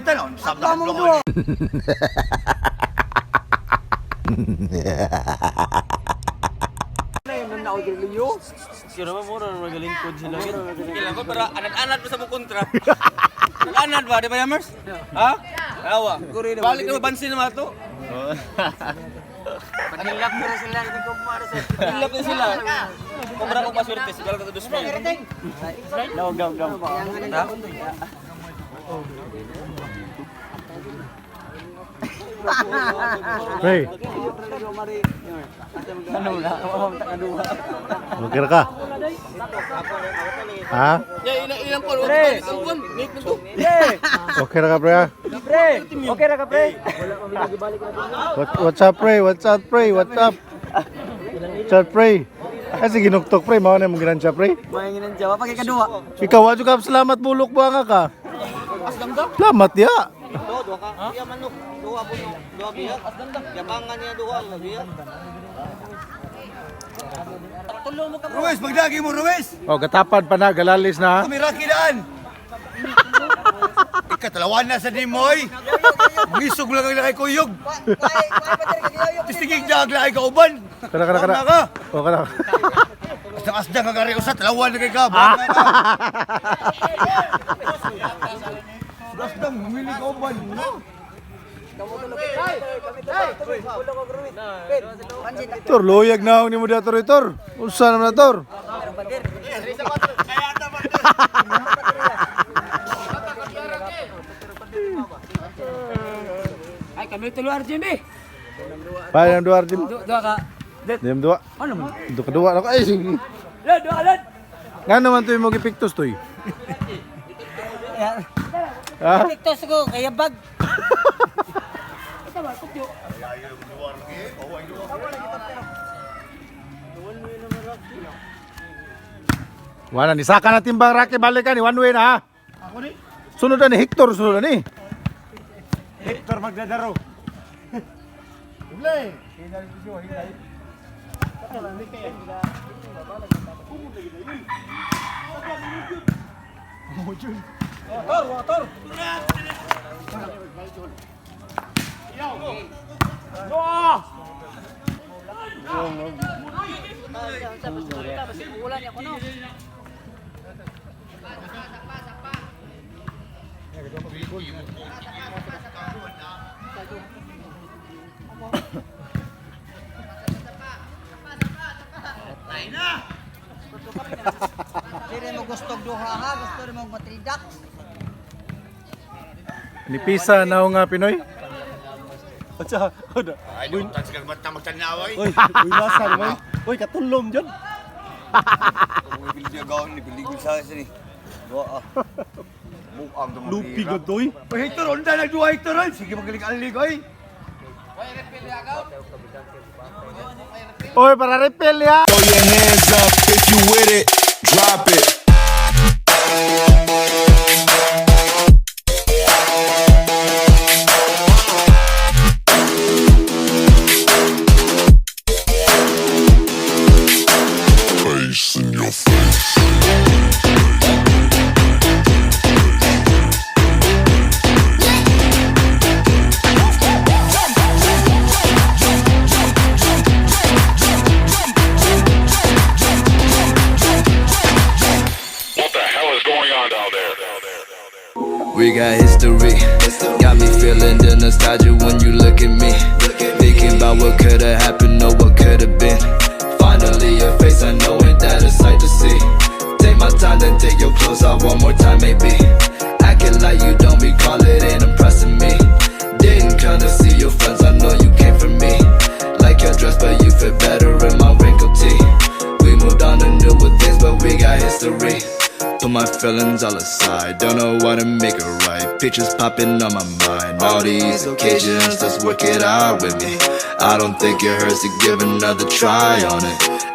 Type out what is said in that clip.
Tanon, sabda blok. Kira ba mura na magalingkod sila. Kailan ko pero anad-anad pa sa mong kontra. Anad ba, di ba Yamers? Ha? Awa. Balik na bansin naman to. Panilak pero sila nagkumara sa. Panilap na sila. Kumbra kong paswerte, siguro ka to 2,000. No, go go. Ha? Pre, Ano na? okay ra ka? Ha? Ya, ilang ilang call, wag balik ang call. Nate na to. Okay ra ka, pre? Ha? Pre, okay ra ka pre? What's up, pre? What's up, pre? What's up? What's up, pre? Kasi ginuktok, pre. Mao na imong ginansya, pre. Maingin ang jawa pag ikaduwa. Ikaw, wa ka salamat bulok ba nga ka? Salamat ya. Do, duha ka. Ya manok, duha puno, duha biya. Yabangan niya duha, biya. Ruiz, magdagi mo, Ruiz. O, gatapad pa na, galalis na. Kami rakidaan. Ikatalawan na sa Dimoy. Ngisog lang ang kay Kuyog. Tistigig dag lang ay kauban. Kana, kana, kana. Buang na ka. O, kana. Asdang asdang ka gari usa, talawan na kay ka. Buang na ka. Asdang, mamili kauban. Tor, luyag na ni mo dator tor. Unsa naman na tor? Ay kami tulo RGB. Pa yang dua Arjun. Duha ka. Dem dua. Ano man? Dua kedua ako. Ay, sige. Lod, duha ka lod. Nga naman to yung mga gipiktos to eh. Ha? Tiktos ko kaya bag. Wala ni saka na timbang rake balik ka ni one way na ha. Ako ni Sunod na ni Hector, sunod na ni. Hector magdadaro. Dili mo gusto duha ha, gusto mo matridak. Ni Pisa na nga Pinoy. Ay, di ko ba't na magtanaway? Uy, uy, nasa naman. Uy, katulom dyan. Lupi ka doy. Uy, Hector, onda na duha Hector. Oy. Sige, magaling alig, oy. Oy, para refill ya. Throw your hands up if you with it, drop it. Face in your face. What the hell is going on down there? We got history. Got me feeling the nostalgia when you look at me. Thinking about what could've happened or what could've been. Finally, your face, I know ain't that a sight to see. Take my time, then take your clothes off one more time, maybe. Acting like you don't recall it ain't impressing me. Didn't come to see your friends, I know you came for me. Like your dress, but you fit better in my wrinkled tee. We moved on to newer things, but we got history. Put my feelings all aside, don't know how to make it right. Pictures popping on my mind, all these occasions, let's work it out with me. I don't think it hurts to give another try on it.